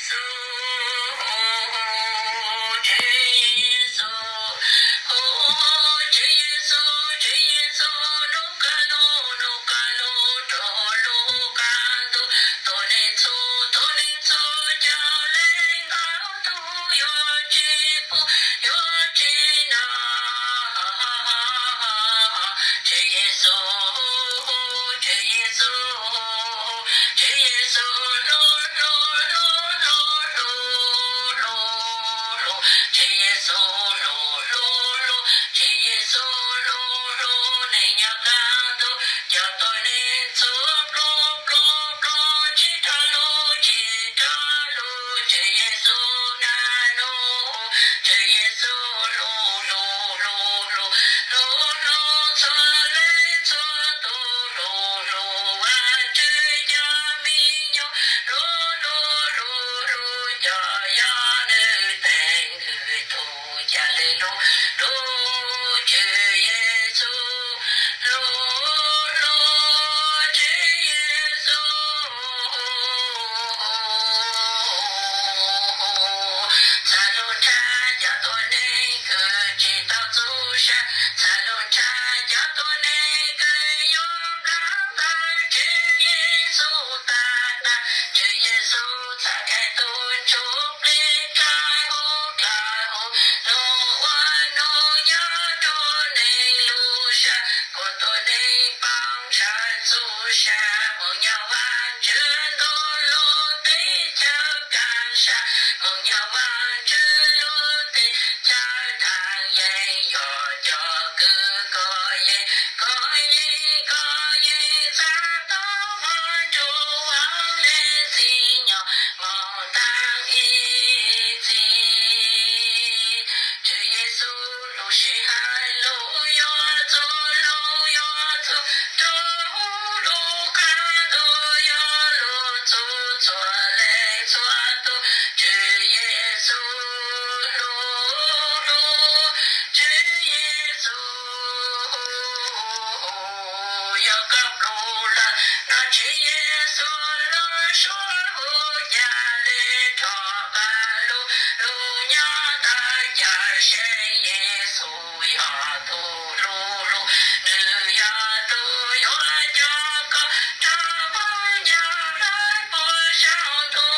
Tswv Yexus, Tswv Yexus, Tswv Yexus, lub kab lub, lub kab lub rau lub qab ntuj, tus neeg txhub, tus neeg txhub cov leej ntau tus yuav tsis pub, yuav tsis noj. Tswv Yexus, Tswv Yexus, Tswv Yexus hlub, hlub, hlub, hlub, hlub, hlub, hlub, Tswv Yexus hlub, hlub, hlub, Tswv Yexus hlub, hlub, neeg nyob qab ntuj, cov tuab neeg txhub, plub, plub, plub, tsis rov lub, tsis rov lub, Tswv Yexus nab nub, Tswv Yexus hlub, hlub, hlub, hlub, hlub, hlub txhua leej txhua tus, hlub, hlub Vajtswv cov me nyuam, hlub, hlub, hlub, hlub cov yog nws teev nws tug, ca le lub, lub Tswv Yexus, hlub, hlub Tswv Yexus. Txhaj lug nrhab cov tuab neeg kws tsis tau txuj sa, txhaj lug nrhab cov tuab neeg kws yuav nplaag tawm Tswv Yexus tag tag. Tswv Yexus txhad kag tug ntsuj plig dlawb huv dlawb huv, nub ua nub nyob rua neeg lub sab, kuas tuab neeg paub ntshai txuj sa, moog nyob Vaajtswv ntuj lub teb chaws kaaj sa, moog nyob Vaajtswv lub teb chaws thaaj yeej, yog cov kws kov yeej, kov yeej, kov yeej txhaj tau moog nrug Vaaj Leej Txiv nyob moog taag ib txhis. Tswv Yexus lub sij hawm lug yuav txug, lug yuav txug, rua huv lub qaab ntuj yuav lug txug txhua leej txhua tug. Tswv Yexus hlub, hlub, Tswv Yexus, yog koj plhu lawm no Tswv Yexus lub suab huv ca le rov qaab lug, lug nyob tawm cawm seej. Yexus yog tug lug lug, nws yog tug yuav coj koj rov moog nyob lawm puag saum ntuj.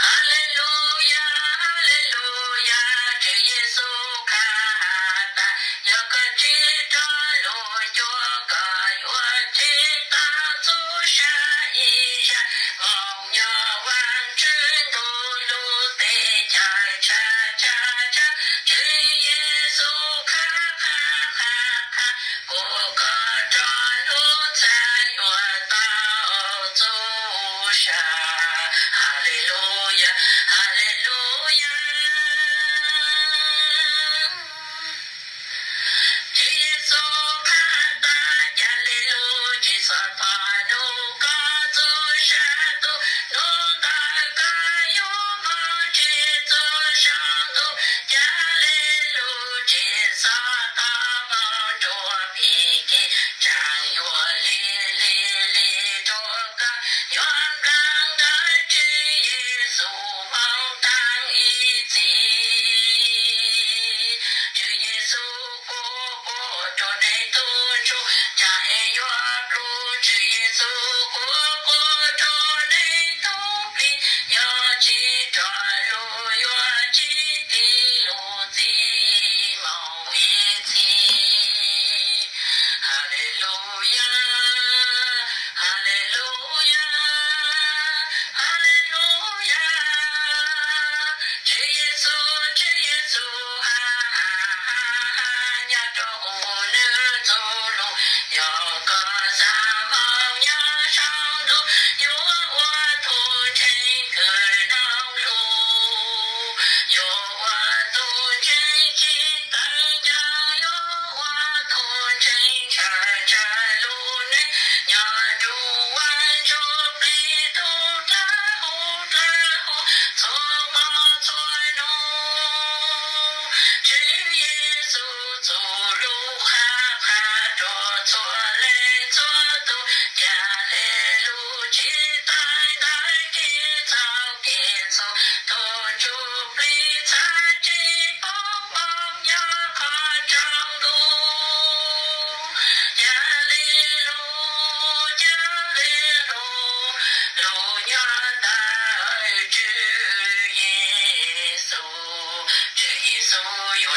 Haleluyas, haleluyas, Tswv Yexus qha has tas, yog koj tsis rov lug cuag, koj yuav tsis tau txuj sa ib zag moog nyob Vaajtswv ntuj lub teb chaws tshaj, tshaj, tshaj. Tswv Yexus qha, qha, qha, qha, kuas koj rov lug txhad yuav tau txuj sa. Haleluyas, haleluyas. Tswv Yexus qha has tas, ca le lug tsis txhob pom nub koj txuj sa, tug nub ntawd koj yuav moog tsim txuj saum ntuj. Ca le lug tsis txhob tau moog rua phim kev, tsaam yuav lig lig lig rua koj yuav nplaag ntawm Tswv Yexus moog taag ib txhis. Tswv Yexus quas quas rua neeg tug ntsuj, ca es yuav plhu. Tswv Yexus quas quas rua neeg tug plig, yog tsis rov lug yuav tsis tig lug txim moog ib txhis. Haleluyas, haleluyas, haleluyas. Tswv Yexus, Tswv Yexus, ha, ha, ha, ha, nyob rua huv nwg txuj lug, yog koj xaav moog nyob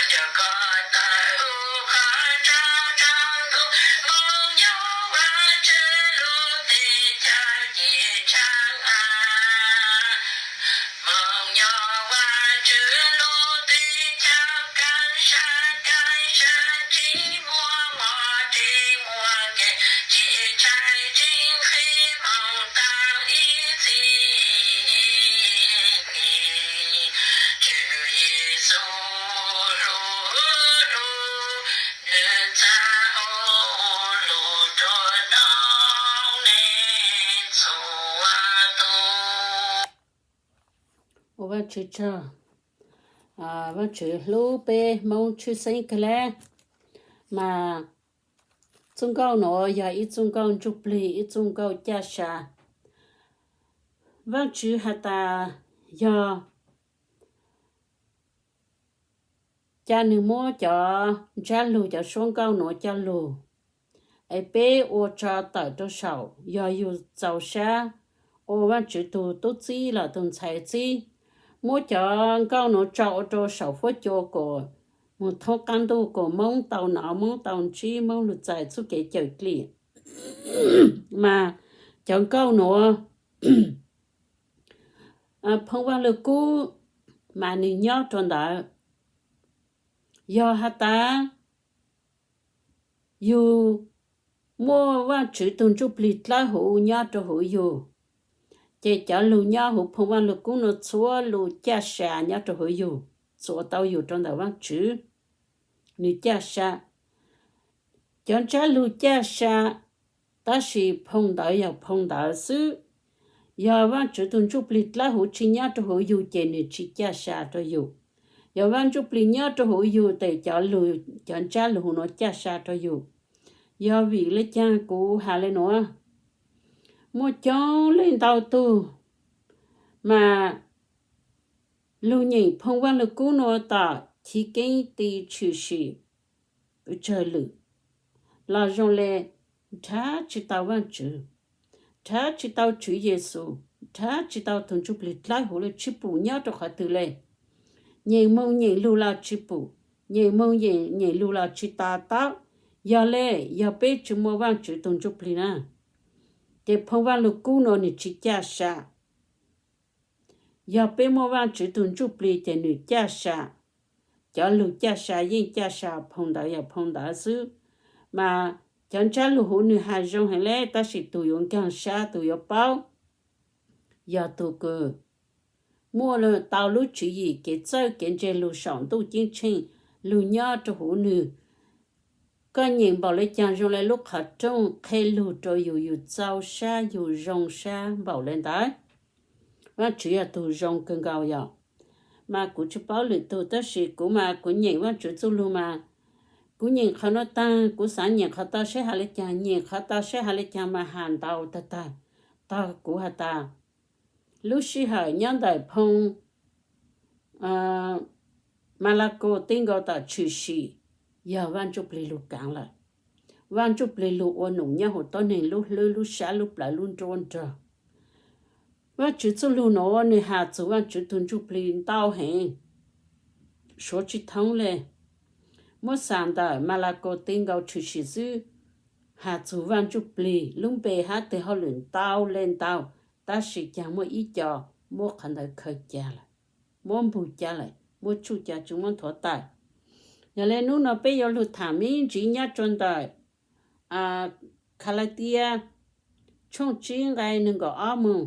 Cov koj tawm hauv qhov rooj tsaus ntuj, Hmoob nyob Vajtswv lub teb chaws ces ntshai a. Hmoob nyob Vajtswv lub teb chaws, kav sab kav sab, tsis muaj mob tsis muaj nkeeg, tsis ntshai tsis nqhis, Hmoob tau ib txhis li. Tswv Yexus hlub lug, nws txav hauv lus rua noob neej txhua tus. Ua Vajtswv tsaug, Vajtswv hlub peb Hmoob tshwj xeeb kawg le. Mas txoj nkauj nuav yog ib txoj nkauj ntsuj plig, ib txoj nkauj caj sa. Vajtswv has tas yog ca nwg muab cov ntsab lug cov suab nkauj nuav coj lug, es peb ua tso tawm rau saum, yog yug txaus sab ua Vajtswv tug tub txib los tug ntxhais txib, muab cov nkauj nuav tso ua rau saum huab cua kom moog thoob qaab ntuj kom Moob tau nov, Moob tau ntsib, Moob lug txais txuj kev cawm dlim. Mas cov nkauj nuav, Phoo Vaaj Lug Kub mas nwg nyob rua ntawd. Yog has tas yug muaj Vaajtswv tug ntsuj plig dlawb huv nyob rua huv yug, ces cov lug nyob huv Phoo Vaaj Lug Kub nuav txhua lug caj sa nyob rua huv yug, txuas tau yug rua ntawm Vaajtswv nwg caj sa. Cov ntsab lug caj sa, tab sis phoo ntawd yog phoo ntawd xwb. Yog Vaajtswv tug ntsuj plig dlawb huv tsi nyob rua huv yug ces nwg tsi caj sa rua yug. Yog Vaaj Ntsuj Plig nyob rua huv yug tes cov lug, cov ntsab lug huv nuav caj sa rua yug. Yog vim le caag kuv has le nuav? Muaj coob leej ntau tug mas lug nyeem Phoo Vaaj Lug Kub nuav tom chiv keeb ti tshwm sim tsawg lwm, los zoo le nrhav tsi tau Vaajtswv, nrhav tsi tau Tswv Yexus, nrhav tsi tau tug ntsuj plig dlawb huv le, tsi pum nyob rua qhov twg le. Nyeem moog nyeem lug los tsi pum, nyeem moog nyeem lug los tsi to taub. Yog le, yog peb tsi muaj Vaajtswv tug ntsuj plig na, ces Phoo Vaaj Lug Kub nuav nwg tsi caj sa. Yog peb muaj Vaajtswv tug ntsuj plig ces nwg caj sa. Cov lug caj sa yeej caj sa, phoo ntawd yog phoo ntawd xwb. Mas cov ntsab lug huv nwg has zoo heev le, tab sis tug yuav nkaag sab tug yuav paub yog tug kws muaj tau lub tswv yim kev txawj kev ntse lug saum ntuj ceeb tsheej, lug nyob rua huv nwg. Koj nyeem npaum le caag zoo le lub qhov rooj qhe lug rua yug, yug txaus sab yug zoo sab npaum le ntawd. Vaajtswv yog tug zoo kawg nkaus yog. Mas kuv tsi paub lwm tug, tab sis kuv mas kuv nyeem Vaajtswv txuj lug mas kuv nyeem qhov nuav taag kuv xaav nyeem qhov tau seb has le caag, nyeem qhov tau seb has le caag mas has ntau tag tag. Tog kuv has tas lub sij hawm nyob ntawm phoo Malakaus ti nkaus tom tshwm sim yog Vaaj Ntsuj Plig lug kaav lawm. Vaaj Ntsuj Plig lug ua num nyob huv tuab neeg lub hlwb lub sab lub plawv lub nruab nrog. Vaajtswv txuj lug nuav nwg has txug Vaajtswv tug Ntsuj Plig ntau heev, suav tsi thoob le. Muab xaav ntawm Malakaus ti nkaus tshwm sim xwb, has txug Vaaj Ntsuj Plig lub npe hab teg hauj lwm ntau le ntau, tab sis caag muaj ib co muab qhov ntawd khaws ca lawm, muab npug ca lawm, muab tsuj ca tsi muab nthuav tawm. Yog le nub nua peb yuav lug thaam me ntsis nyob rua ntawm Kalatias tshooj tsib nqai neeg nkaum ob moog,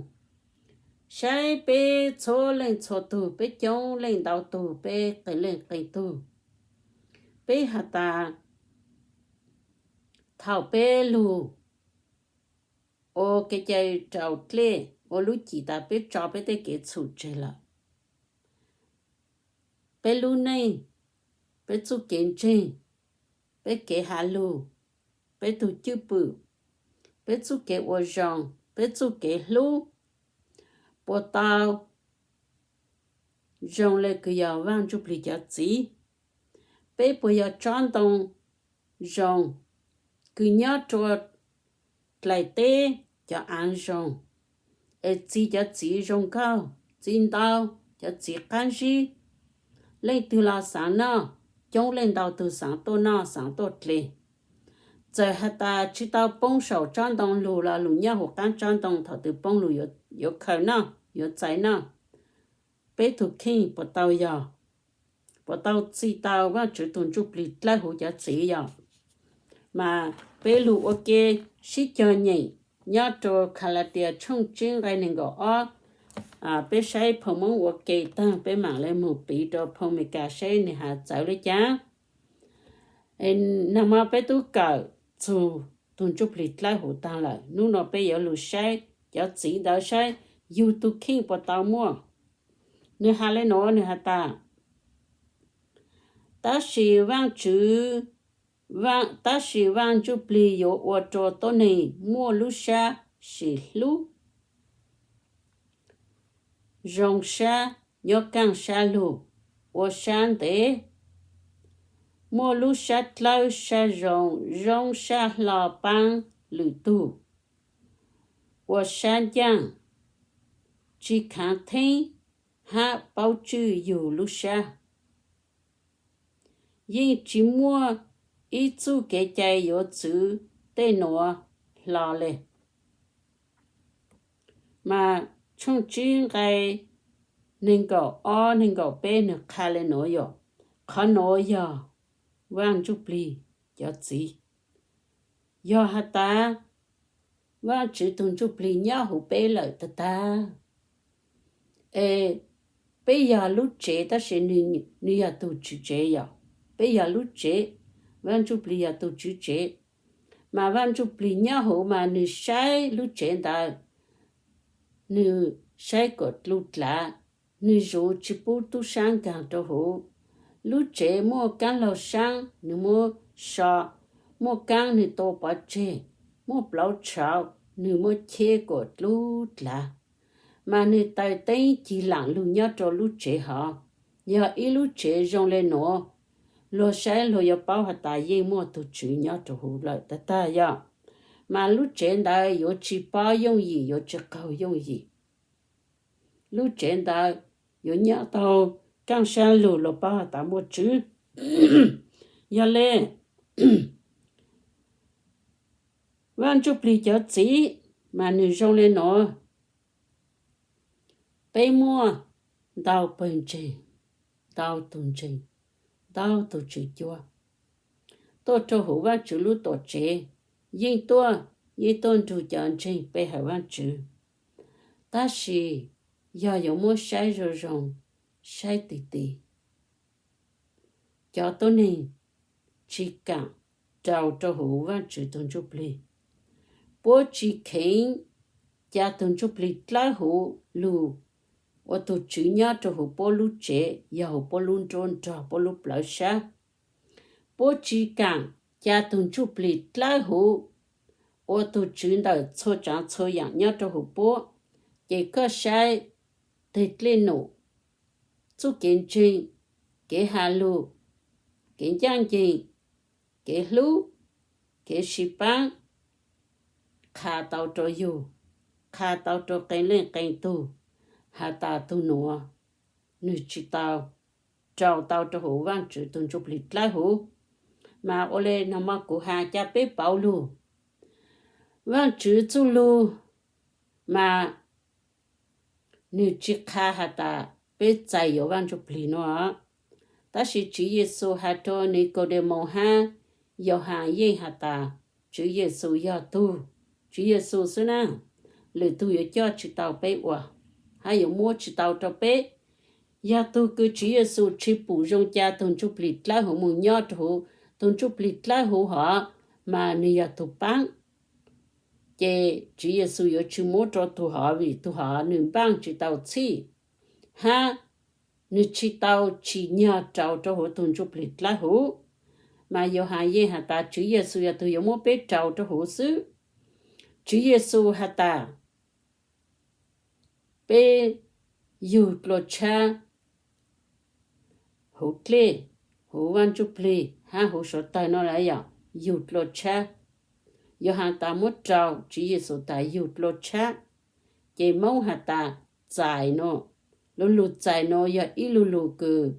saib peb txhua leej txhua tug, peb coob leej ntau tug, peb qee leej qee tug, peb has tas thaum peb lug ua kev cai raus dlej ua lub cim tas peb tso peb tej kev txhum tseg lawm, peb lub neej, peb txuj kev ntseeg, peb kev has lug, peb tug cwj pwm, peb txuj kev ua zoo, peb txuj kev hlub, puas tau zoo le kws yog Vaaj Ntsuj Plig cov txiv? Peb puas yog tsob ntoo zoo kws nyob rua dlaim teb cov aav zoo, es txi cov txiv zoo nkauj, txi ntau, cov txiv qaab zib, leej twg los xaav noj, coob leej ntau tug xaav tuaj noj xaav tuaj dle. Txawm has tas tsi tau poob saum tsob ntoo lug los lug nyob huv qaab tsob ntoo, thaum twg poob lug yuav khaws noj yuav txais noj. Peb tug kheej puas tau yog, puas tau txi tau Vaajtswv tug ntsuj plig dlawb huv cov txiv yog? Mas peb lug ua ke sib cog nyeem nyob rua Kalatias tshooj tsib nqai neeg nkaum ob. Peb saib phoo Moob ua ke taag peb maam le moog piv rua phoo Amelikas saib nwg has txawv le caag. Nag mo peb tub kawm txug tug ntsuj plig dlawb huv taag lawm, nub nua peb yuav lug saib cov txiv ntawd saib yug tug kheej puas tau muaj. Nwg has le nuav, nwg has tas, tab sis Vaajtswv, tab sis Vaaj Ntsuj Plig yuav ua rua tuab neeg muaj lub sab sim hlub, zoo sab, nyob kaaj sab lug, ua sab ntev, muaj lub sab dlawb sab zoo, zoo sab hlo paab lwm tug, ua sab ncaaj, tsi khaav theeb, hab paub tswj yug lub sab. Yeej tsi muaj ib txuj kev cai yuav txwv tej nuav hlo le. Mas tshooj tsib nqai neeg nkaum ob neeg nkaum peb nwg qha le nuav yog, qhov nuav yog Vaaj Ntsuj Plig cov txiv. Yog has tas Vaajtswv tug Ntsuj Plig nyob huv peb lawm tag tag, es peb yog lub tsev tab sis nwg yog tug tswv tsev yom. Peb yog lub tsev, Vaaj Ntsuj Plig yog tug tswv tsev. Mas Vaaj Ntsuj Plig nyob huv mas nwg saib lub tsev ntawd, nwg saib kom dlub dlav, nwg zuv tsi pub tub saab nkaag rua huv. Lub tsev muaj kaab laug saab nwg muab so, muaj kaab nwg tua pov tseg, muaj plauv tshauv nwg muab cheb kom dlub dlav, mas nwg taws teeb cig laam lug nyob rua lub tsev hov. Yog ib lub tsev zoo le nuav, luag saib luag yuav paub has tas yeej muaj tug tswv nyob rua huv lawm tag tag yog. Mas lub tsev ntawd yuav tsi pob yooj yim, yuav tsi qaug yooj yim. Lub tsev ntawd yuav nyob tau kaaj sab lug, luag paub has tas muaj tswv. Yog le, Vaaj Ntsuj Plig cov txiv mas nwg zoo le nuav. Peb muaj ntau pawg ntseeg, ntau tug ntseeg, ntau tug tswv cuab tuaj rua huv Vaajtswv lub tuam tsev, yeej tuaj, yeej tuaj nrug cov ntseeg pe hawm Vaajtswv. Tab sis yog yuav muab saib zoo zoo, saib tis tis, cov tuab neeg tsi kaam rau rua huv Vaajtswv tug Ntsuj Plig. Puab tsi kheev ca tug Ntsuj Plig dlawb huv lug ua tug tswv nyob rua huv puab lub tsev, yog huv puab lub nruab nrog, puab lub plawv sab. Puab tsi kaam ca tug Ntsuj Plig dlawb huv ua tug tswv ntawm txhua tsaav txhua yaam nyob rua huv puab. Ces koj saib teg dlej num, txuj kev ntseeg, kev has lug, kev ncaaj nceeg, kev hlub, kev sib paab, qha tau rua yug, qha tau rua qee leej qee tug, has tas tug nuav nwg tsi tau rau tau rua huv Vaajtswv tug Ntsuj Plig dlawb huv. Mas ua le nag mo kuv has ca peb pauv lug, Vaajtswv txuj lug mas nwg tsi qha has tas peb txais yuav Vaaj Ntsuj Plig nua. Tab sis Tswv Yexus has rua Nikaudemaus hab Yauhas yeej has tas Tswv Yexus yog tug, Tswv Yexus xwb na, lwm tug yuav coj tsi tau peb ua, hab yuav muab tsi tau rua peb. Yog tug kws Tswv Yexus tsi pum zoo ca tug Ntsuj Plig dlawb huv moog nyob rua huv, tug Ntsuj Plig dlawb huv hov mas nwg yog tug paab, ces Tswv Yexus yuav tsi muab rua tug hov vim tug hov nwg npaaj tsi tau txhij, hab nwg tsi tau tsim nyog rau rua huv tug Ntsuj Plig dlawb huv. Mas Yauhas yeej has tas Tswv Yexus yog tug yuav muab peb rau rua huv xwb. Tswv Yexus has tas peb yug dlua tshab huv dlej, huv Vaaj Ntsuj Plig hab huv suav tawg no lawm yom, yug dlua tshab. Yauhas tas muab rau, Tswv Yexus tas yug dlua tshab. Ces Moob has tas txais no, lu lug txais no yog ib lu lug kws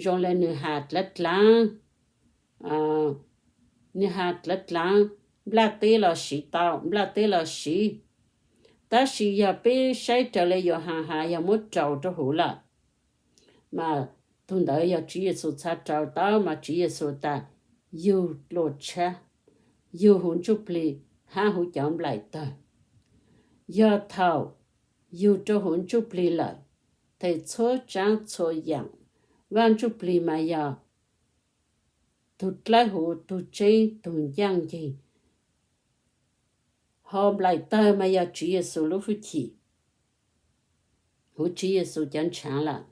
zoo li nws has dlav dlav, nws has dlav dlav, nplaj teb los siv tau, nplaj teb los siv. Tab sis yog peb saib raws li Yauhas has yog muab rau rau huv lawm, mas tus ntawd yog Tswv Yexus txhad rau tau, mas Tswv Yexus tas, yug dlua tshab, yug huv ntsuj plig hab huv cov nplaim tawg. Yog thaum yug rau huv ntsuj plig lawm, tes txhua tsaav txhua yaam Vaaj Ntsuj Plig mas yog tug dlawb huv, tug tseeb, tug ncaaj nceeg. Ho nplaim tawg mas yog Tswv Yexus lub hwj chim, huv Tswv Yexus cov ntshaav lawm.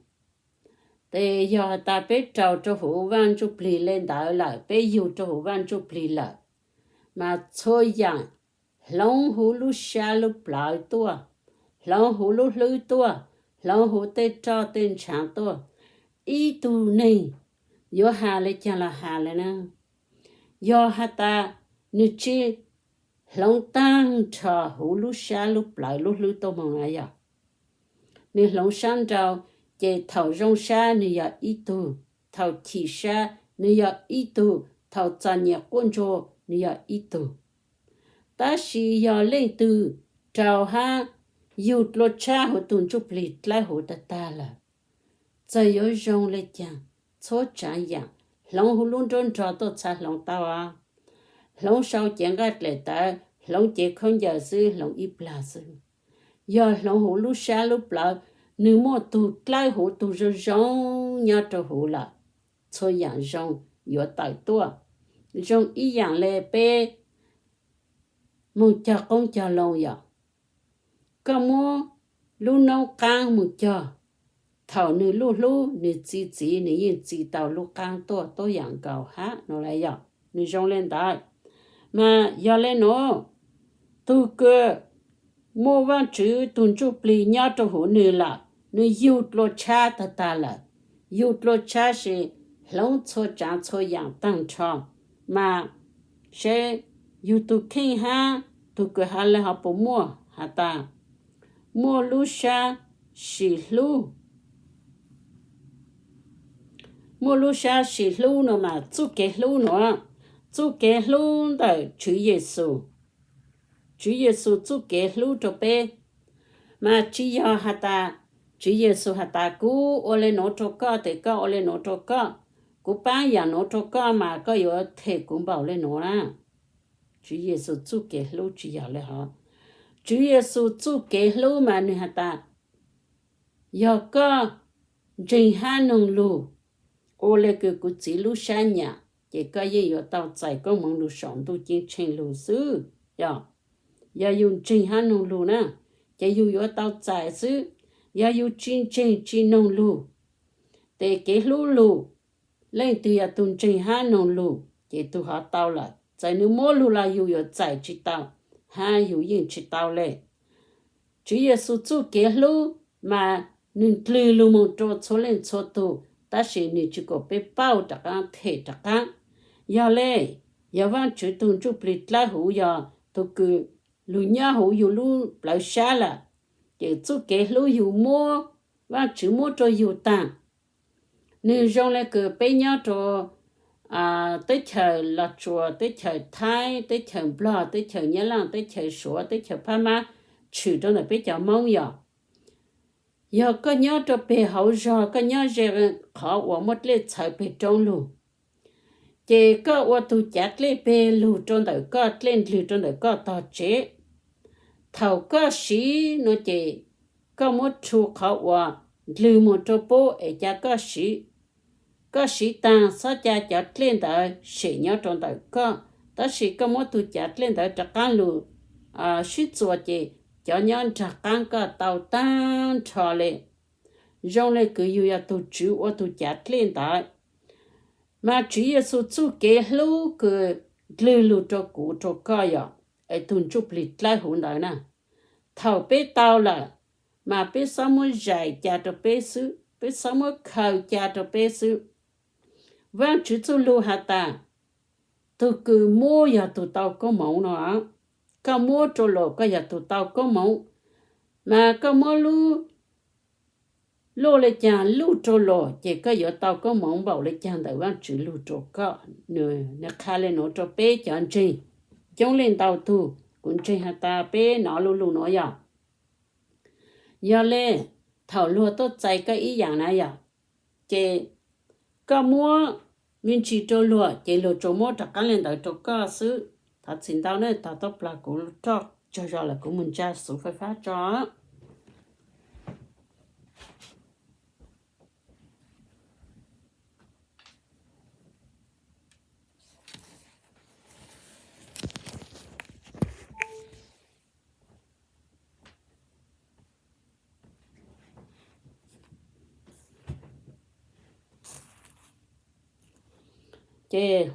Tes yog has tas peb raug rau huv Vaaj Ntsuj Plig le ntawd lawm, peb yug rau huv Vaaj Ntsuj Plig lawm, mas txhua yaam hloov huv lub sab lub plawv tuaj, hloov huv lub hlwb tuaj, hloov huv tej roj tej ntshaav tuaj. Ib tug neeg yuav has le caag los has le na, yog has tas nwg tsi hloov taag nrho huv lub sab lub plawv lub hlwb tuaj moog na yog, nwg hloov sab nrau, ces thaum zoo sab nwg yog ib tug, thaum chim sab nwg yog ib tug, thaum txom nyem quaj ntsuag nwg yog ib tug. Tab sis yog leej twg raug hab yug dlua tshab huv tug ntsuj plig dlawb huv tag tag lawm, txawm yuav zoo le caag, txhua tsaav yaam, hloov huv lub nruab nrog tuaj txhad hloov tau, hloov sau cev nqaij dlaim tawv, hloov cev khaub ncaws xwb, hloov ib plag xwb. Yog hloov huv lub sab lub plawv, nwg muaj tug dlawb huv tug zoo zoo nyob rau huv lawm, txhua yaam zoo yuav tawm tuaj. Zoo ib yaam le peb moog cog qoob cog loo yom, koj muab lub noob qaab moog cog, thaum nwg luj hlub nwg txi txiv nwg yeej txi tau lub qaab tuaj tuab yaam nkaus hab no la yom, nwg zoo le ntawd. Mas yog le nuav, tug kws muaj Vaajtswv tug ntsuj plig nyob rau huv nwg lawm, nwg yug dlua tshab tag tag lawm, yug dlua tshab sis hloov txhua tsaav txhua yaam taag nrho, mas seb yug tug kheej hab tug kws has le ho puas muaj has tas muaj lub sab sim hlub. Muaj lub sab sim hlub no mas txuj kev hlub nuav, txuj kev hlub ntawm Tswv Yexus. Tswv Yexus txuj kev hlub rau peb, mas tsi yog has tas Tswv Yexus has tas kuv ua le nuav rau koj tes koj ua le nuav rau koj, kuv paab yaam nuav rau koj mas koj yuav them kuv npaum le nuav na. Tswv Yexus txuj kev hlub tsi yog le hov. Tswv Yexus txuj kev hlub mas nwg has tas yog koj ntseeg hab noog lug, ua le kws kuv txiv lub sab nyam, ces koj yeej yuav tau txais koob hmoov lug saum ntuj ceeb tsheej lug xwb. Yog, yog yug ntseeg hab noog lug na, ces yug yuav tau txais xwb. Yog yug tsi ntseeg tsi noog lug, tes kev hlub lug, leej twg yog tug ntseeg hab noog lug ces tug hov tau lawm, txawm nwg muab lug los yug yuav txais tsi tau, hab yug yeej tsi tau le. Tswv Yexus txuj kev hlub mas nwg dlwg lug moog rua txhua leej txhua tug, tab sis nwg tsi kom peb paub rov qaab them rov qaab. Yog le, yog Vaajtswv tug ntsuj plig dlawb huv yog tug kws lug nyob huv yug lub plawv sab lawm, ces txuj kev hlub yug muab, Vaajtswv muab rua yug taag. Nwg zoo le kws peb nyob rua teb chaws Los Tsuas, teb chaws Thaib, teb chaws Nplog, teb chaws Nyab Laaj, teb chaws Suav, teb chaws Phab Mab, tshwm rua ntawm peb cov Moob yog, yog koj nyob rua peg hauv zog, koj nyob ze qhov uas muaj dlej txhawv peg roob lug, ces koj ua tug cav dlej peg lug rua ntawm koj, dlej ndlwg rua ntawm koj tog tsev. Thaum koj siv no ces koj muab rhu qhov uas ndlwg moog rua pub es ca koj siv. Koj siv taag xob ca cov dlej ntawd sem nyob rua ntawm koj, tab sis koj muab tug cav dlej ntawd rov qaab lug sib txuas ces cov nyob nraag qaab koj tau taag nrho le. Zoo le kws yug yog tug tswv ua tug cav dlej ntawd. Mas Tswv Yexus txuj kev hlub kws ndlwg lug rua kuv rua koj yog es tug ntsuj plig dlawb huv ntawd na. Thaum peb tau lawm, mas peb xob muab zais ca rua peb xwb, peb xob muab khaws ca rua peb xwb. Vaajtswv txuj lug has tas, tug kws muab yog tug tau koob moov no. Koj muab rua luas koj yog tug tau koob moov, mas koj muab lub luj le caag luj rua luas, ces koj yuav tau koob moov npaum le caag ntawm Vaajtswv lug rua koj. Nwg qha le nuav rua peb cov ntseeg coob leej ntau tug. Kuv ntseeg has tas peb nov lu lug nuav yog, yog le thaum luag tuaj txais koj ib yaam na yog, ces koj muab me ntsis rua luag ces luag tsuas muab rov qaab le ntawd rua koj xwb. Thov txim ntau na, tog tuab plag kuv roj tsaug zog lawm, kuv moog ntsa xuv fais fab tso. Ces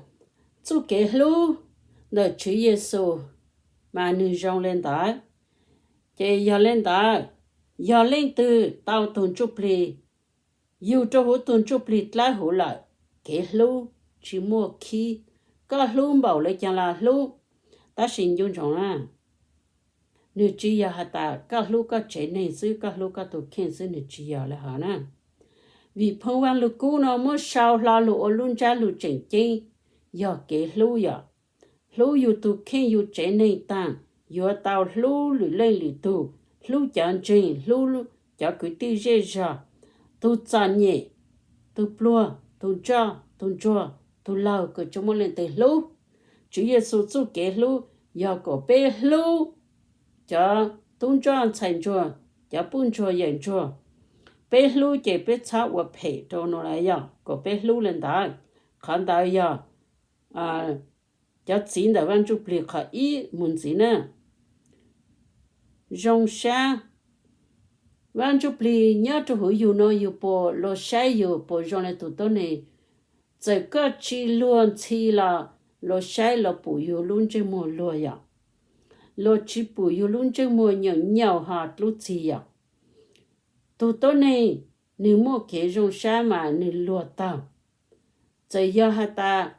txuj kev hlub ntawm Tswv Yexus mas nwg zoo le ntawd. Ces yog le ntawd, yog leej twg tau tug ntsuj plig, yug rua huv tug ntsuj plig dlawb huv lawm, kev hlub tsi muaj khib. Koj hlub npaum le caag los hlub, tab sis nco ntsoov na, nwg tsi yog has tas koj hlub koj tsev neeg xwb, koj hlub koj tug kheej xwb, nwg tsi yog le hov na. Vim phoo Vaaj Lug Kub no muab sau hlo lug ua lub ntsab lug tseem ceeb, yog kev hlub yom. Hlub yug tug kheej yug tsev neeg taag, yuav tau hlub lwm leej lwm tug, hlub cov ntseeg, hlub cov kwv tij zej zog, tug txom nyem, tug pluag, tug ntsoj, tug ntsuag, tug laug, kws tsi muaj leej twg hlub. Tswv Yexus txuj kev hlub yog kom peb hlub cov tub ntsoj ntxhais ntsuag, cov puj ntsuag yawm ntsuag. Peb hlub ces peb txhob ua phem rau no lawm, yog kom peb hlub le ntawd. Qhov ntawd yog cov txiv ntawm Vaaj Ntsuj Plig qhov ib mus ntxiv na. Zoo sab. Vaaj Ntsuj Plig nyob rua huv yug no, yug puas luag saib yug puas zoo le tug tuab neeg? Txawm koj tsi luag ntxhi los luag saib luag pum yug lub ntsej muag luag yom. Luag tsi pum yug lub ntsej muag nyaum nyaum ho dlub txig yom. Tug tuab neeg nwg muaj kev zoo sab mas nwg luag taug. Txawm yog has tas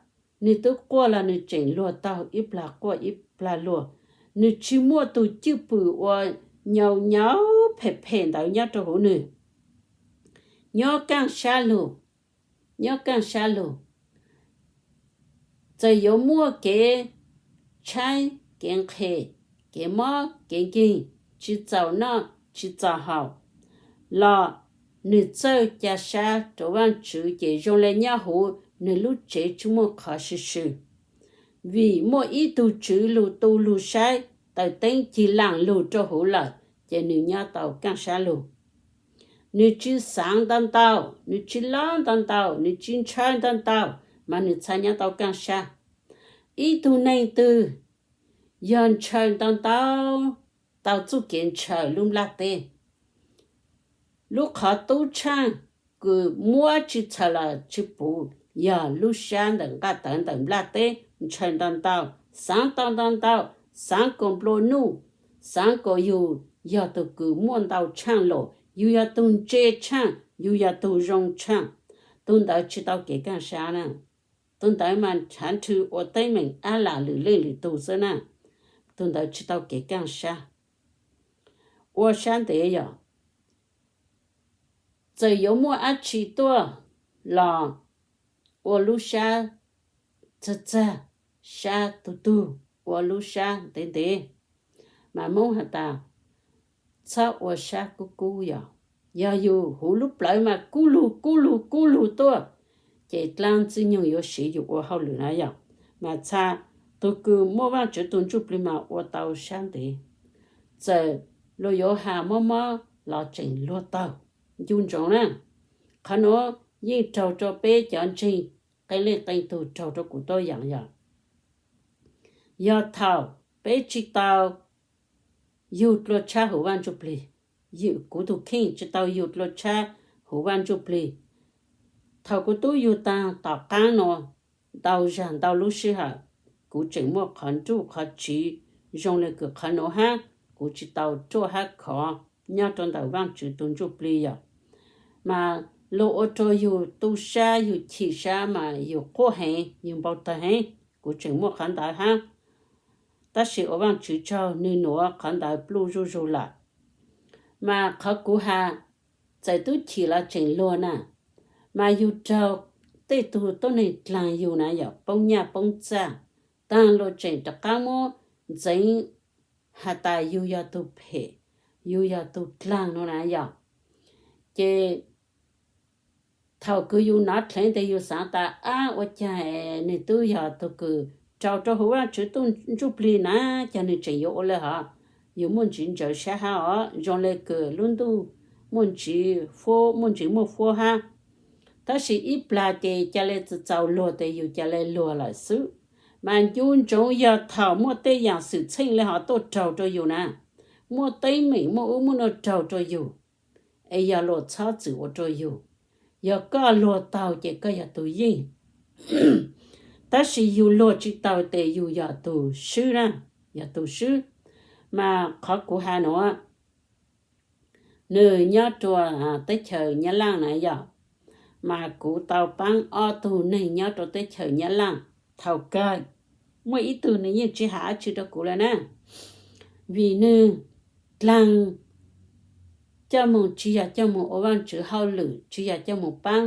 nwg tub quaj los nwg tseem luag taug, ib plag quaj ib plag luag. Nwg tsi muaj tug cwj pwm uas nyaum nyaum phem phem ntawd nyob rua huv nwg. Nyob kaaj sab lug, nyob kaaj sab lug. Txawm yuav muaj kev tshaib, kev nqhes, kev mob kev nkeeg, tsi txaus noj tsi txaus haus los nwg txawj ca sab rua Vaajtswv ces zoo le nyob huv nwg lub tsev tsi muaj qhov swm swm. Vim muaj ib tug tswv lug tu lug saib, taws teeb cig laam lug rua huv lawm, ces nwg nyob tau kaaj sab lug. Nwg tsi xaav ntau ntau, nwg tsi lov ntau ntau, nwg tsi ntshaw ntau ntau, mas nwg txhad nyob tau kaaj sab. Ib tug neeg twg yog ntshaw ntau ntau, tau txuj kev ntshaw lub nplaj teb. Lub qhov tub tshaaj kws muab tsi txhawm los tsi puv yog lub sab ntawm nqaj tawv ntawm nplaj teb, ntshaw ntau ntau, xaav tau ntau ntau, xaav kuas nplua nuj, xaav kuas yug yog tug kws muaj ntau tshaaj lug, yug yog tug ntse tshaaj, yug yog tug zoo tshaaj. Tug ntawd tsi tau kev kaaj sab na. Tug ntawd mas nrhav nrhw ua teeb meem ab lam lwm leej lwm tug xwb na. Tug ntawd tsi tau kev kaaj sab. Ua sab ntev yog, txawm yuav muaj dab tsi tuaj los ua lub sab txag txag, sab tug tug, ua lub sab ntev ntev. Mas Moob has tas txhob ua sab kub kub yog, yog yug huv lub plawv mas kub lug kub lug kub lug tuaj, ces dlaab Ntxwg Nyoog yuav siv yug ua hauj lwm na yog. Mas txha tug kws muaj Vaajtswv tug ntsuj plig mas ua tau sab ntev. Txawm luag yuav has mob mob los tseem luag taug. Ncu ntsoov na, qhov nuav yeej raug rua peb cov ntseeg qee leej qee tug, raug rua kuv tuab yaam yog, yog thaum peb tsi tau yug dlua tshab huv Vaaj Ntsuj Plig, kuv tug kheej tsi tau yug dlua tshab huv Vaaj Ntsuj Plig. Thaum kuv tub yug taag tom qaab nuav ntau zag ntau lub sij hawm, kuv tseem muaj qhov nruj qhov tsiv zoo le kws qhov nuav hab, kuv tsi tau ruaj hab khov nyob rua ntawm Vaajtswv tug ntsuj plig yog. Mas luag ua rua yug tu sab, yug chim sab mas yug quaj heev, yug npau tawg heev, kuv tseem muaj qhov ntawd hab. Tab sis ua Vaajtswv tsaug, nwg nuav qhov ntawd pluj zuj zug lawm. Mas qhov kuv has, txawm tub chim los tseem luag na, mas yug raug tej tug tuab neeg dlaag yug na yog poob nyaj poob txag, taag luag tseem rov qaab muab ntxeev has tas yug yog tug phem, yug yog tug dlaag no na yog. Ces thaum kws yug nov dheev tes yug xaav tas ab ua caag nwg tub yog tug kws raug rua huv Vaajtswv tug ntsuj plig na, caag nwg tseem yuav ua le hov. Yug muaj ntsis ntsaws sab hab os, zoo le kws lub ntuj muaj ntsis fuab, muaj ntsis muaj fuab hab. Tab sis ib plag ces ca le txaus txaus luag tes yug ca le luag lawm xwb. Mas ncu ntsoov yog thaum muaj tej yaam xwm txheej le hov tuaj raug rua yug na, muaj teeb meem muaj ub muaj nuav raug rua yug, es yog luag txhob txwm ua rua yug. Yog koj luag taug ces koj yog tug yeej, tab sis yug luag tsi taug tes yug yog tug swb na, yog tug swb. Mas qhov kuv has nuav, nwg nyob rua teb chaws Nyab Laaj na yog, mas kuv tau paab ob tug neeg nyob rua teb chaws Nyab Laaj. Thaum kawg muaj ib tug nwg yeej tsi has dlaab tsi rua kuv le na, vim nwg dlaag coj moog tsi yog coj moog ua Vaajtswv hauj lwm, tsi yog coj moog paab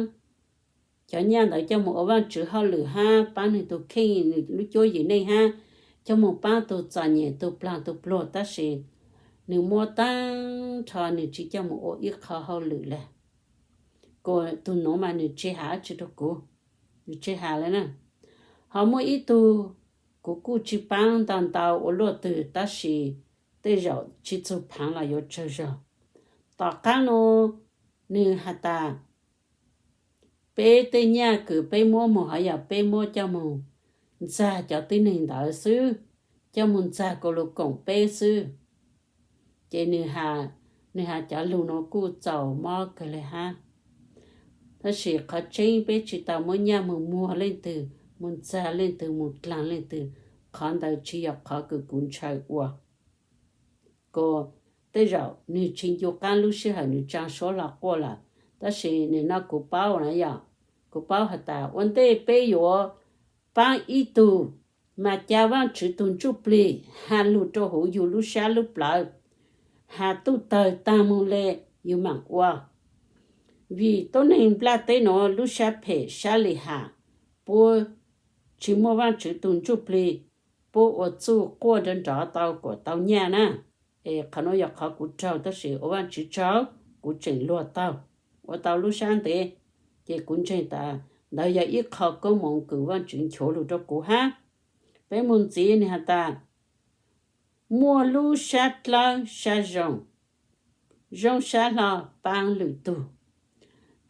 cov nyaj ntawd coj moog ua Vaajtswv hauj lwm hab paab nwg tug kheej nwg lub cuab yim neej hab coj moog paab tug txom nyem tug plaag tug pluag, tab sis nwg muab taag nrho nwg tsi coj moog ua ib qho hauj lwm le. Kuas tug nuav mas nwg tsi has dlaab tsi rua kuv, nwg tsi has le na. Ho muaj ib tug kuv kuj tsi paab ntau ntau ua luaj twg tab sis tej zaum tsi txug phaav los yuav tsawg zog. Tom qaab nuav nwg has tas peb tej nyaj kws peb muab moog hov yog peb muab coj moog ntxag cov tib neeg ntawd xwb, coj moog ntxag kuas lug koom peb xwb. Ces nwg has cov lug nuav kuj txaus mob kawg le hab. Tab sis qhov tseeb peb tsi tau muab nyaj moog muag leej twg, moog ntxag leej twg, moog dlaag leej twg, qhov ntawd tsi yog qhov kws kuv ntshaw ua. Kuas tej zaum nwg tsi ncu qaab lub sij hawm nwg tsaa suab hlo quaj lawm, tab sis nwg noj kuv paub na yog, kuv paub has tas ua ntej peb yuav paab ib tug, mas ca Vaajtswv tug ntsuj plig has lug rua huv yug lub sab lub plawv, has tuj tawg taag moog le yug maam ua. Vim tuab neeg nplaj teb nuav lub sab phem sab lim ham, puab tsi muaj Vaajtswv tug ntsuj plig, puab ua txuj quaj nrov nrov tau kuas tau nyaj na. Es qhov nuav yog qhov kuv raug, tab sis ua Vaajtswv tsaug kuv tseem luag taug, ua tau lub sab ntev. Ces kuv ntseeg tas ntawd yog ib qho koob moov kws Vaajtswv nchuav lug rua kuv hab. Peb moog ntxiv nwg has tas muaj lub sab dlawb sab zoo, zoo sab hlo paab lwm tug.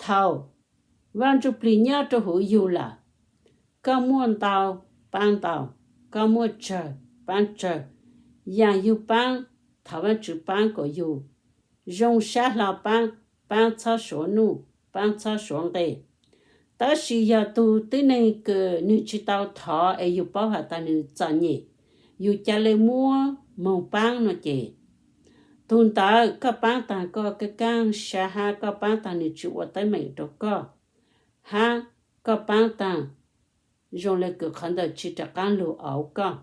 Thaum Vaaj Ntsuj Plig nyob rua huv yug lawm, koj muaj ntau paab ntau, koj muaj tsawg paab tsawg. Yaam yug paab, thov Vaajtswv paab kom yug zoo sab hlo paab, paab txhob suav nuj, paab txhob suav nqe. Tab sis yog tug tib neeg kws nwg tsi tau thov es yug paub has tas nwg txom nyem, yug ca le muab moog paab no ces, tug ntawd koj paab taag koj kaab kaab sab hab koj paab taag nwg tsi ua teeb meem rua koj, hab koj paab taag zoo le kws qhov ntawd tsi rov qaab lug auv koj.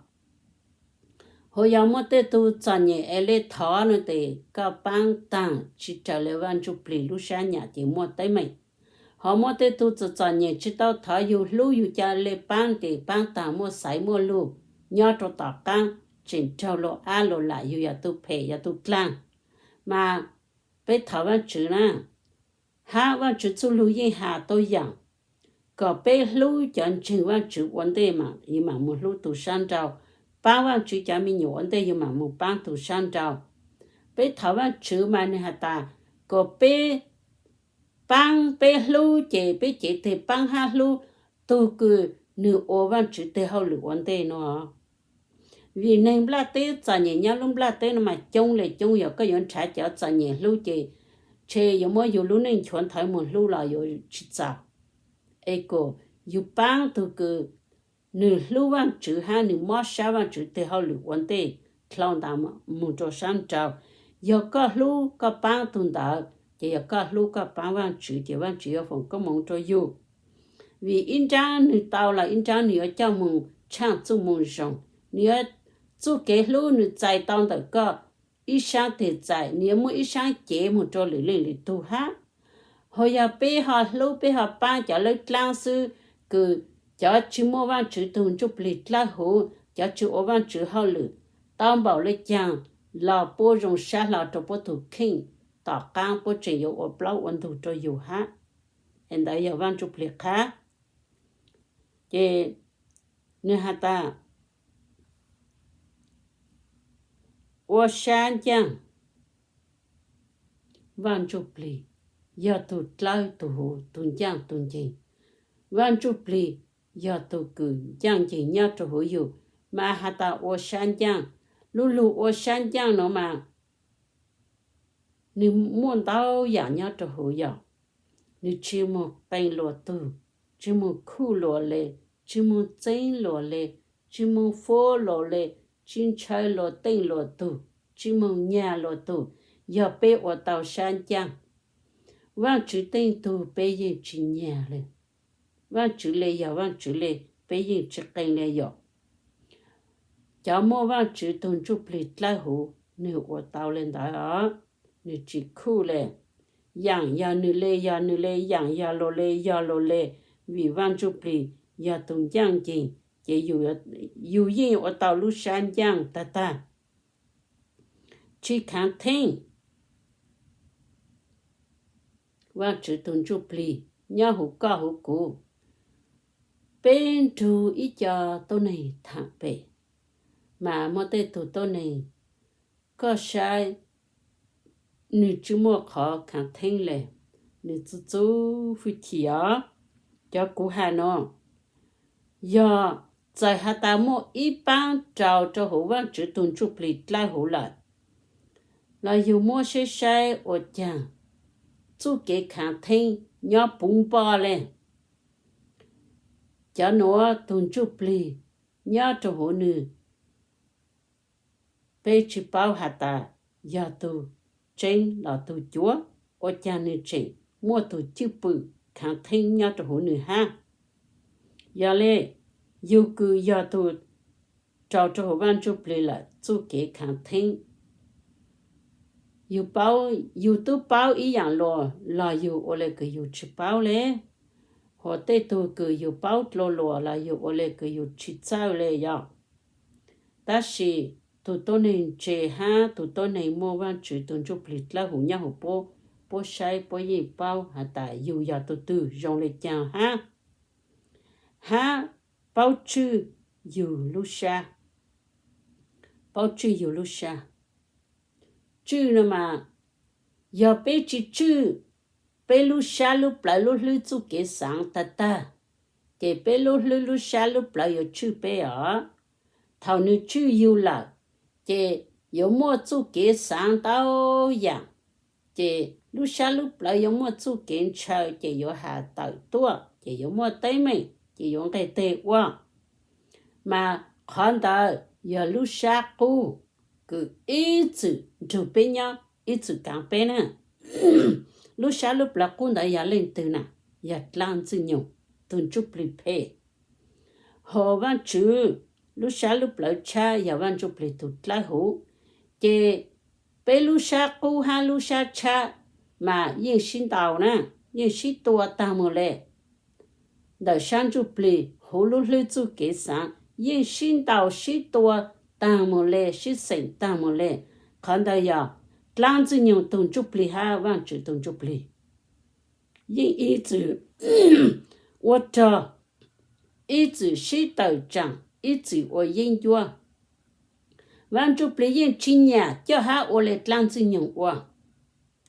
Hu yog muaj tej tug txom nyem es le thov no tes koj paab taag tsi raws le Vaaj Ntsuj Plig lub sab nyam ces muaj teeb meem. Ho muaj tej tug txom txom nyem tsi tau thov yug hlub yug ca le paab ces paab taag muaj xaiv muaj lug nyob rua tom qaab, tseem raug luag ab luag lam yug yog tug phem yog tug dlaag. Mas peb thov Vaajtswv na, hab Vaajtswv txuj lug yeej has tuab yaam kom peb hlub cov ntseeg Vaajtswv ua ntej mas yug maam moog hlub tug sab nrau, paab Vaajtswv cov me nyuam ua ntej yug maam moog paab tug sab nrau. Peb thov Vaajtswv mas nwg has tas kom peb paab peb hlub ces peb cev teg paab hab hlub tug kws nwg ua Vaajtswv teg hauj lwm ua ntej no. Vim neeg nplaj teb txom nyem nyob lub nplaj teb no mas coob le coob, yog koj yuav nrhav cov txom nyem hlub ces tshe yuav muab yug lub neej nchuav nthawv moog hlub los yuav tsi txaus. Es kom yug paab tug kws nwg hlub Vaajtswv hab nwg mob sab Vaajtswv teg hauj lwm ua ntej dlhau ntawd moog rua sab nrau. Yog koj hlub koj paab tug ntawd ces yog koj hlub koj paab Vaajtswv ces Vaajtswv yuav foom koob moov rua yug. Vim ib nraab nwg tau los ib nraab nwg yuav coj moog tshaaj txuj moo zoo. Nwg yuav, txuj kev hlub nwg txais tau ntawm koj ib saab teg txais, nwg yuav muaj ib saab cev moog rua lwm leej lwm tug hab. Ho yog peb ho hlub peb ho pab cov lawb dlaab xwb, kws cov tsis muaj Vaajtswv tug Ntsuj Plig dlawb huv, cov tsis ua Vaajtswv hauj lwm, tau npaum le caag los puab zoo sab hlo rua puab tug kheej, tom qaab puab tseem yuav ua plaub ua ntug rua yug hab. Es ntawd yog Vaaj Ntsuj Plig qhab. Ces nwg has tas ua sab ncaaj, Vaaj Ntsuj Plig yog tug dlawb tug huv, tug ncaaj tug nceeg. Vaaj Ntsuj Plig yog tug kws ncaaj nceeg nyob rua huv yug, mas has tas ua sab ncaaj. Lub lug ua sab ncaaj nuav mas nwg muaj ntau yaam nyob rua huv yog, nwg tsi moog qee luas tug, tsi moog khuj luas le, tsi moog txeeb luas le, tsi moog fuab luas le, tsi ntshaw luas teej luas tug, tsi moog nyag luas tug, yog peb ua tau sab ncaaj. Vaajtswv teej tug peb yeej tsi nyag le. Vaajtswv le yog Vaajtswv le, peb yeej tsi qee le yom. Cov muaj Vaajtswv tug Ntsuj Plig dlawb huv, nwg ua tau le ntawd os, nwg tsi khuj le. Yaam yog nwg le yog nwg le, yaam yog luas le yog luas le, vim Vaaj Ntsuj Plig yog tug ncaaj nceeg, ces yug yeej ua tau lub sab ncaaj tag tag. Tsi khaav theeb. Vaajtswv tug Ntsuj Plig nyob huv koj huv kuv. Peb nrug ib co tuab neeg thaam pem, mas muaj tej tug tuab neeg koj saib nwg tsi muaj qhov khaav theeb le, nwg txu txu fwj chim os. Cov kuv has nuav yog txawm has tas muaj ib paab rau rua huv Vaajtswv tug Ntsuj Plig dlawb huv lawm, los yug muab saib saib ua caag txuj kev khaav theeb nyob puv npo le. Cov nuav tug Ntsuj Plig nyob rua huv nwg, peb tsi paub has tas yog tug tseeb los tug cuav, ua caag nwg tseem muaj tug cwj pwm khaav theeb nyob rua huv nwg hab. Yog le, yug kws yog tug rau rua huv Vaaj Ntsuj Plig lawm txuj kev khaav theeb, yug tub paub ib yaam luas los yug ua le kws yug tsi paub le, hos tej tug kws yug paub dlua luas los yug ua le kws yug tsi txawj le yog. Tab sis tug tuab neeg ntse hab tug tuab neeg muaj Vaajtswv tug Ntsuj Plig dlawb huv nyob huv puab, puab saib puab yeej paub has tas yug yog tug twg zoo le caag hab, hab paub tswj yug lub sab, paub tswj yug lub sab. Tswj no mas, yog peb tsi tswj peb lub sab lub plawv lub hlwb txuj kev xaav tag tag, ces peb lub hlwb lub sab lub plawv yuav tswj peb os. Thaum nwg tswj yug lawm, ces yuav muaj txuj kev xaav ntau yaam, ces lub sab lub plawv yuav muaj txuj kev ntshaw, ces yuav has tawm tuaj, ces yuav muaj teeb meem, ces yuav nqeg teg ua. Mas qhov ntawd yog lub sab qub kws ib txwm nrug peb nyob, ib txwm kaav peb na. Lub sab lub plawv qub ntawd yog leej twg na? Yog dlaab Ntxwg Nyoog, tug ntsuj plig phem. Hos Vaajtswv lub sab lub plawv tshab yog Vaaj Ntsuj Plig tug dlawb huv. Ces peb lub sab qub hab lub sab tshab mas yeej sib ntaus na, yeej sib tua taag moog le. Ntawm sab ntsuj plig huv lub hlwb txuj kev xaav yeej sib ntaus sib tua taag moog le, sib xeem taag moog le. Qhov ntawd yog dlaab Ntxwg Nyoog tug ntsuj plig hab Vaajtswv tug ntsuj plig yeej ib txwm ua rog, ib txwm sib tawm tsaam, ib txwm ua yeeb ncuab. Vaaj Ntsuj Plig yeej tsi nyam coj hab ua le dlaab Ntxwg Nyoog ua.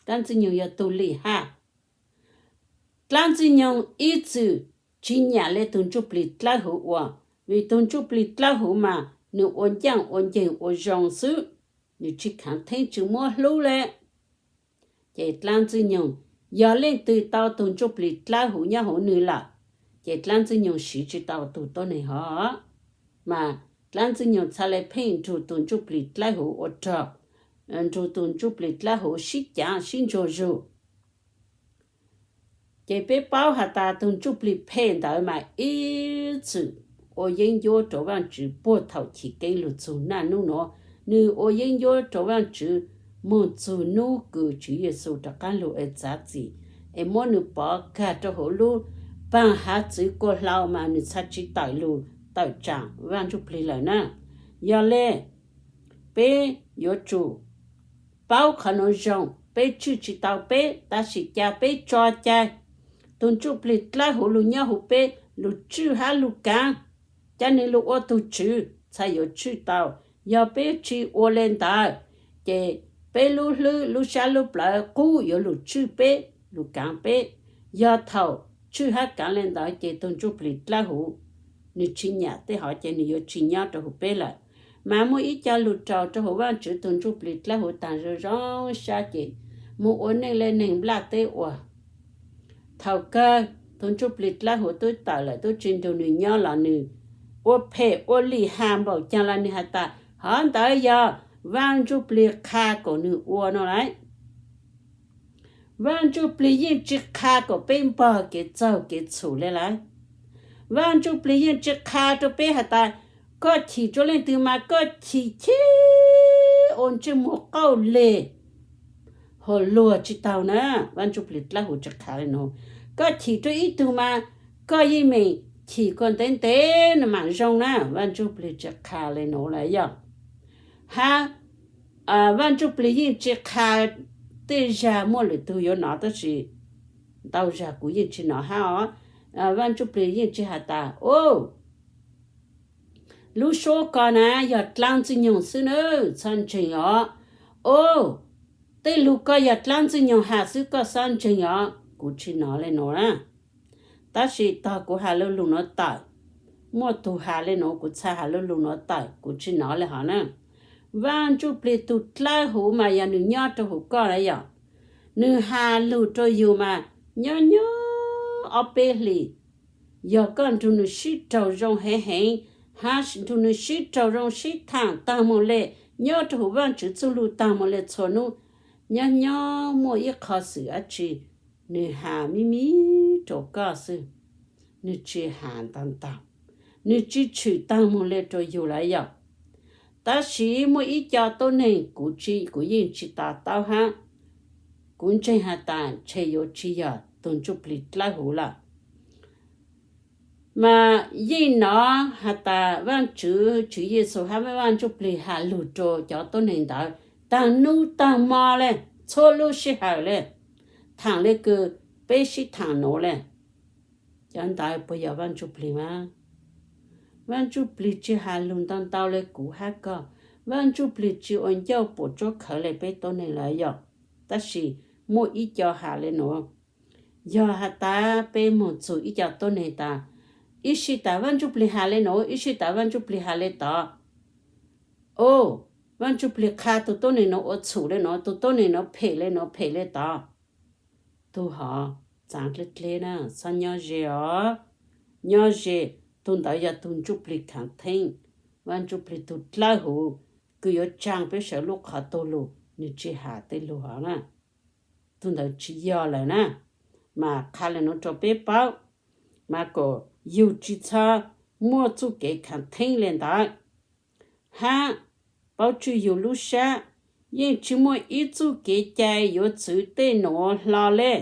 Dlaab Ntxwg Nyoog yog tug lim haj. Dlaab Ntxwg Nyoog ib txwm tsi nyam le tug ntsuj plig dlawb huv ua, vim tug ntsuj plig dlawb huv mas nwg ua ncaaj ua nceeg ua zoo xwb, nwg tsi khaav theeb tsi muab hlub le. Ces dlaab Ntxwg Nyoog, yog leej twg tau tug ntsuj plig dlawb huv nyob huv nwg lawm, ces dlaab Ntxwg Nyoog siv tsi tau tug tuab neeg hov. Mas dlaab Ntxwg Nyoog txhad le pheej nrug tug ntsuj plig dlawb huv ua rog, nrug tug ntsuj plig dlawb huv sib caav sib ntsuag zug. Ces peb paub has tas tug ntsuj plig phem ntawd mas ib txwm ua yeeb ncuab rua Vaajtswv puag thaum chiv keeb lug txug naj nub nuav. Nwg ua yeeb ncuab rua Vaajtswv moog txug nub kws Tswv Yexus rov qaab lug es txav txim. es muab nws pov kag rau hauv lub paag hav txwv kua hlau mas nws txha tsi tawm lug tawm tsaam Vaaj Ntsuj Plig lawm na. Yog le, peb yuav tsum paub qhov nuav zoo, peb tswj tsi tau peb, tab sis ca peb tso cai tug Ntsuj Plig dlawb huv lug nyob huv peb lug tswj hab lug kaav, ca nws lug ua tug tswv txhaj yuav tswj tau. Yog peb tsi ua le ntawd, ces peb lub hlwb lub sab lub plawv qub yuav lug tswj peb lug kaav peb. Yog thaum tswj hab kaav le ntawd ces tug Ntsuj Plig dlawb huv nws tsi nyam tej hov ces nws yuav tsi nyob rau huv peb lawm. Mas muaj ib co lug raug rau huv Vaajtswv tug Ntsuj Plig dlawb huv taag zoo zoo sab ces moog ua neej le neeg nplaj teb ua. Thaum kawg tug Ntsuj Plig dlawb huv tub tawm lawm tub tsi nrug nws nyob los nws ua phem ua lim has npaum caag los nws has tas hov ntawd yog Vaaj Ntsuj Plig qha kom nws ua no lawm. Vaaj Ntsuj Plig yeej tsi qha kom peb npog kev txaug kev txhum le lawm. Vaaj Ntsuj Plig yeej tsi qha rau peb has tas koj chim rua leej twg mas koj chim chim ua ntsej muag qauj leg, hos luag tsi taug na. Vaaj Ntsuj Plig dlawb huv tsi qha le nuav. Koj chim rua ib tug mas koj yeej meem chim koj ntev ntev no mam zoo na. Vaaj Ntsuj Plig tsi qha le nuav lawm yog. Hab Vaaj Ntsuj Plig yeej tsi qha, tej zag muaj lwm tug yuav nov tab sis ntau zag kuv yeej tsi nov hab os. Vaaj Ntsuj Plig yeej tsi has tas o, lub suab ko na yog dlaab ntxwg nyoog xwb na, txhob ntseeg os. O, tej lug ko yog dlaab ntxwg nyoog has xwb koj xob ntseeg os, kuv tsi nov le nuav na. Tab sis tog kuv has lug lug nuav tawm, muaj tug has le nuav kuv txhaj has lug lug nuav tawm kuv tsi nov le hov na. Vaaj Ntsuj Plig tug dlawb huv mas yog nws nyob rau huv koj na yog, nws has lug rau yug mas nyob nyob ob peb hlis, yog koj nrug nws sib raug zoo heev heev, hab nrug nws sib raug zoo sib thaam taag moog le, nyob rau huv Vaajtswv txuj lug taag moog le txhua nub, nyob nyob muaj ib qho xwm dlaab tsi nws has mib mib rua koj xwb, nws tsi has ntau ntau, nws tsi tshwm taag moog le rua yug lawm yog. Tab sis muaj ib co tuab neeg kuv tsi, kuv yeej tsi to taub hab, kuv ntseeg has tas ntshe yuav tsi yog tug Ntsuj Plig dlawb huv lawm. Mas yeej nov has tas Vaajtswv, Tswv Yexus hab Vaaj Ntsuj Plig has lug rua cov tuab neeg ntawd taag nub taag mo le, txhua lub sij hawm le, thaam le kws peb sib thaam nuav le. Cov ntawd puas yog Vaaj Ntsuj Plig mas? Vaaj Ntsuj Plig tsi has lug ntau ntau le kuv hab koj. Vaaj Ntsuj Plig tsi ua ncauj puam tsuab khawv le peb tuab neeg lawm yog. Tab sis muaj ib co has le nuav, yog has tas peb moog txug ib co tuab neeg tas, ib sij tas Vaaj Ntsuj Plig has le nuav, ib sij tas Vaaj Ntsuj Plig has le tod. O, Vaaj Ntsuj Plig qha tug tuab neeg nuav ua txhum le nuav, tug tuab neeg nuav phem le nuav, phem le tod. Tug hov txaav dleb dleb na, txhob nyob ze os. Nyob ze, tug ntawd yog tug Ntsuj Plig khaav theeb, Vaaj Ntsuj Plig tug dlawb huv, kws yuav tsaa peb sawv lub qhov tuag lug, nws tsi has tej lug hov na. Tug ntawd tsi yog lawm na. Mas qha le nuav rua peb paub, mas kom yug tsi txhob muaj txuj kev khaav theeb le ntawd, hab paub tswj yug lub sab. Yeej tsi muaj ib txuj kev cai yuav txwv tej nuav hlo le.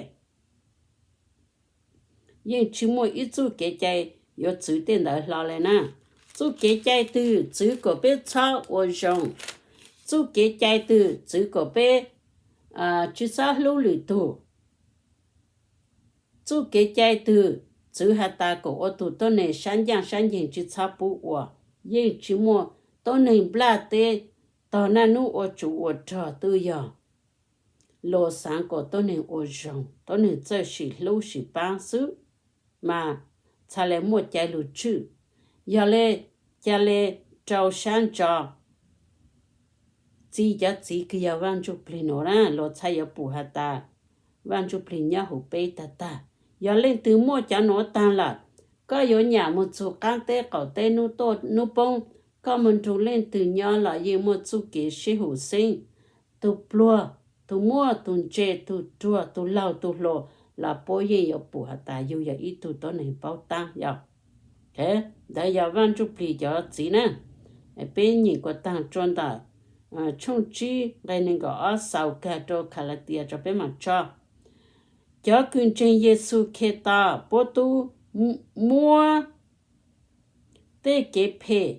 Yeej tsi muaj ib txuj kev cai yuav txwv tej ntawd hlo le na. Txuj kev cai twg txwv kom peb txhob ua zoo? Txuj kev cai twg txwv kom peb tsi txhob hlub lwm tug? Txuj kev cai twg txwv has tas kom ua tug tuab neeg sab ncaaj sab nceeg tsi txhob pub ua? Yeej tsi muaj tuab neeg nplaj teb tog naj nub ua tsuv ua rog twb yog luas xaav kom tuab neeg ua zoo, tuab neeg txawj sim hlub sim paab xwb, mas txhaj le muaj cai lug tswj. Yog le, ca le rau sab ntso txi cov txiv kws yog Vaaj Ntsuj Plig nuav na, luas txhaj yuav pum has tas Vaaj Ntsuj Plig nyob huv peb tag tag. Yog leej twg muaj cov nuav taag lawm, koj yuav nyam moog txug qaab teb qaum teb nub tuaj nub poob, koj moog nrug leej twg nyob los yeej muaj txuj kev sib hum xeeb. Tug pluag, tug muaj, tug ntse, tug ruag, tug laug, tug hluas, los puab yeej yuav pum has tas yug yog ib tug tuab neeg paub taab yog. Ntawd yog Vaaj Ntsuj Plig cov txiv na. Peb nyeem kuas taag rua ntawm tshooj tsib nqe neeg nkaum ob xaus kag rua Kalatias rua peb maam tso. Cov kws ntseeg Yexus Khetos puab tub muab tej kev phem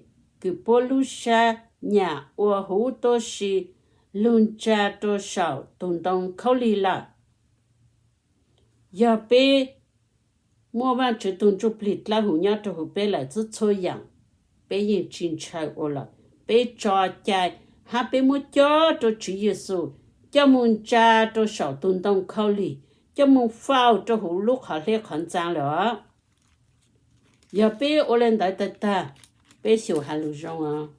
kws puab lub sab nyam ua huv tuab si lug ntsa rua saum tug ntoo khaub lig lawm. Yog peb muaj Vaajtswv tug Ntsuj Plig dlawb huv nyob rua huv peb lawm, txhua txhua yaam peb yeej tsi ntshaw ua lawm. Peb tso cai hab peb muab cob rua Tswv Yexus coj moog ntsa rua saum tug ntoo khaub lig, coj moog faus rua huv lub qhov hleb qhov ntxaa lawm os. Yog peb ua le ntawd tag tag, peb xyum has lug zoo os,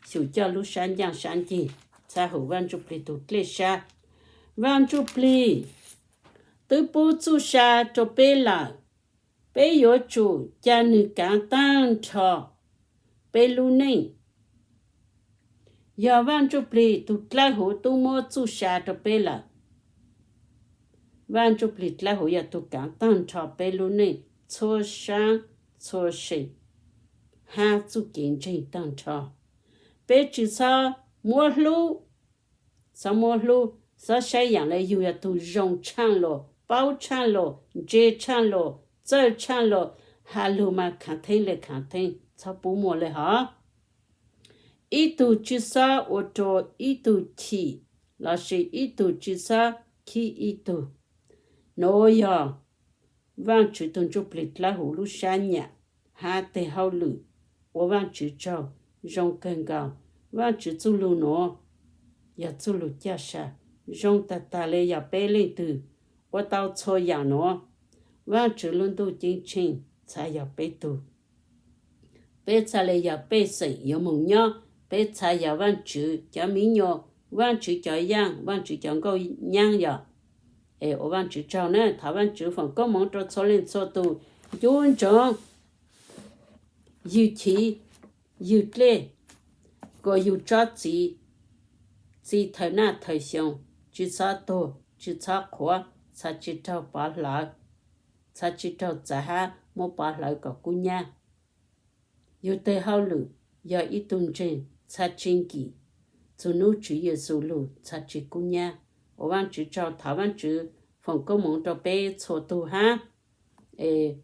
xyum coj lub sab ncaaj sab ncig, txha hum Vaaj Ntsuj Plig tug dlej sab. Vaaj Ntsuj Plig twb pub txuj sa rua peb lawm, peb yuav tsum ca nwg kaav taag nrho peb lub neej. Yog Vaaj Ntsuj Plig tug dlawb huv tub muab txuj sa rua peb lawm, Vaaj Ntsuj Plig dlawb huv yog tug kaav taag nrho peb lub neej txhua saab txhua seem hab txuj kev ntseeg taag nrho. Peb tsi xob muab hlub, xob muab hlub, xob saib yaam le yug yog tug zoo tshaaj lug, paub tshaaj lug, ntse tshaaj lug, txawj tshaaj lug, has lug mas khaav theeb le khaav theeb, txhob pub muaj le hov. Ib tug tsi xob ua rua ib tug chim lossis ib tug tsi xob khib ib tug. Nuav yog Vaajtswv tug Ntsuj Plig dlawb huv lub sab nyam hab teg hauj lwm ua Vaajtswv tsaug zoo kawg nkaus. Vaajtswv txuj lug nuav yog txuj lug caj sa zoo tag tag le yog peb leej twg ua tau txhua yaam nuav, Vaajtswv lub ntuj ceeb tsheej txhad yog peb tug. Peb txhad le yog pej xeem yuav moog nyob, peb txhad yog Vaajtswv cov miv nyuas, Vaajtswv cov yaaj, Vaajtswv cov nkauj nyaab yog. Es ua Vaajtswv tsaug na, thov Vaajtswv foom koob moov rua txhua leej txhua tug ncu ntsoov yug chiv yug dlej, kuas yug tsob txiv, txi thawm naj thawm xyoo, tsi txhob tuag, tsi txhob qhuav, txhad tsi raug pov hlawv, txhad tsi raug txav hab muab pov hlawv kom kub nyab. Yug teg hauj lwm yog ib tug ntseeg txhad tsi nkim txug nub Tswv Yexus lug txhad tsi kub nyab. Ua Vaajtswv tsaug, thov Vaajtswv foom koob moov rua peb txhua tug hab. Es